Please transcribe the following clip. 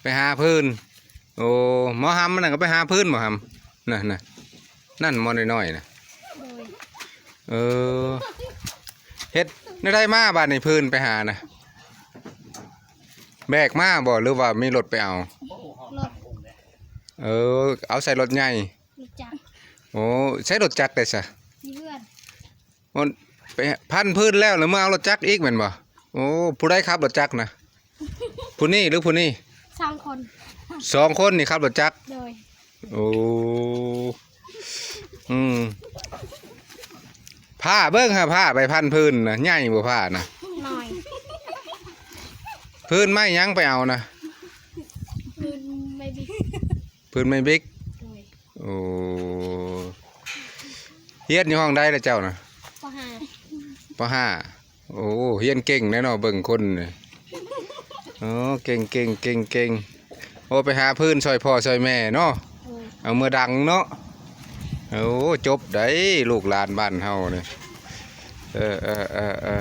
ໄປຫາຟືນ. ໂອ້ ໝໍຫຳນັ້ນກໍໄປຫາຟືນໝໍຫຳ. ນັ້ນ ນັ້ນ ນັ້ນໝໍນ້ອຍໆນະ. ໂດຍ. ເອີ ເຮັດແນວໃດມາບາດນີ້ ຟືນໄປຫານະ? ແບກມາບໍ່ ຫຼືວ່າມີລົດໄປເອົາ? ລົດ. ເອີ ເອົາໃສ່ລົດໃຫຍ່. ລົດຈັກ. ໂອ້ ໃຊ້ລົດຈັກໄດ້ຊະ? ຢູ່ເຮືອນ. ໂອ້ ໄປພັນຟືນແລ້ວ ແລ້ວມາເອົາລົດຈັກອີກແມ່ນບໍ່? ໂອ້ ຜູ້ໃດຂັບລົດຈັກນະ? ຜູ້ນີ້ຫຼືຜູ້ນີ້? ສອງຄົນ. ສອງຄົນນີ້ຂັບລົດຈັກ? ໂດຍ. ໂອ້ ອືມ ພ້າເບິ່ງຫາ ພ້າໄປພັນຟືນນະ ໃຫຍ່ບໍ່ພ້ານະ? ນ້ອຍ. ຟືນໄມ້ຫຍັງໄປເອົານະ? ຟືນໄມ້ບິກ. ຟືນໄມ້ບິກ. ໂດຍ. ໂອ້ ຮຽນຢູ່ຫ້ອງໃດລະເຈົ້ານະ? ປໍຫ້າ. ປໍຫ້າ. ໂອ້ ຮຽນເກັ່ງແດ່ເນາະ ເບິ່ງຄົນນີ້. ໂອ້ ເກັ່ງໆ ເກັ່ງໆ ເກັ່ງ. ໂອ້ ໄປຫາຟືນຊ່ອຍພໍ່ຊ່ອຍແມ່ເນາະ. ໂດຍ. ເອົາເມືອດັງເນາະ. ໂອ້ ຈົບໄດ໋ ລູກຫຼານບ້ານເຮົານີ້. ເອີ ເອີ ເອີ ເອີ.